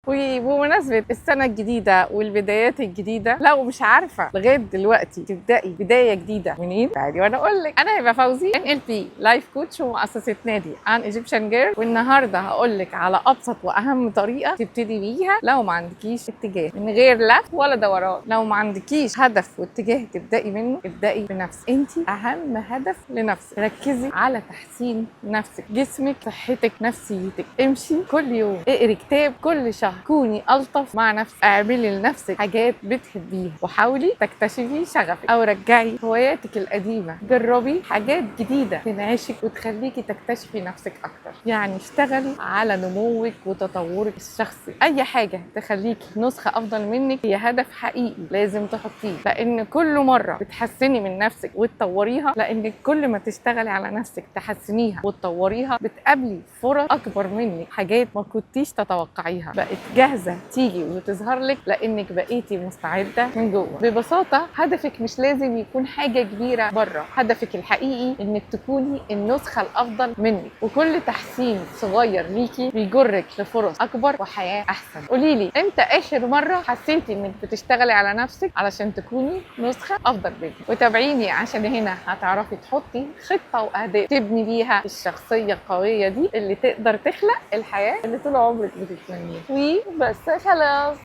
وبمناسبة السنة الجديدة والبدايات الجديدة، لو مش عارفة لغاية دلوقتي تبدأي بداية جديدة منين، تعالي وانا اقول لك. انا هبة فوزي، NLP life coach ومؤسسة نادي An Egyptian Girl، والنهارده هقول لك على ابسط واهم طريقة تبتدي بيها لو ما عندكيش اتجاه، من غير لف ولا دوران. لو ما عندكيش هدف واتجاه تبدأي منه، ابدأي بنفسك. انت اهم هدف لنفسك. ركزي على تحسين نفسك، جسمك، صحتك، نفسيتك. امشي كل يوم، اقري كتاب كل شهر، كوني الطف مع نفسك، اعملي لنفسك حاجات بتحبيها، وحاولي تكتشفي شغفك او رجعي هواياتك القديمة. جربي حاجات جديدة تنعشك وتخليكي تكتشفي نفسك اكتر. يعني اشتغلي على نموك وتطورك الشخصي. اي حاجة تخليكي نسخه افضل منك هي هدف حقيقي لازم تحطيه، لان كل مرة بتحسني من نفسك وتطوريها، لان كل ما تشتغلي على نفسك تحسنيها وتطوريها بتقابلي فرص اكبر منك، حاجات ما كنتيش تتوقعيها بقت جاهزة تيجي وتظهر لك لانك بقيتي مستعدة من جوه. ببساطة هدفك مش لازم يكون حاجة كبيرة بره، هدفك الحقيقي انك تكوني النسخة الافضل منك، وكل تحسين صغير ليكي بيجرك لفرص اكبر وحياه احسن. قولي لي امتى اخر مرة حسيتي انك بتشتغلي على نفسك علشان تكوني نسخه افضل منك؟ وتابعيني عشان هنا هتعرفي تحطي خطه واهداف تبني بيها الشخصية القوية دي اللي تقدر تخلق الحياة اللي طول عمرك بتتمنيها. وبس خلاص.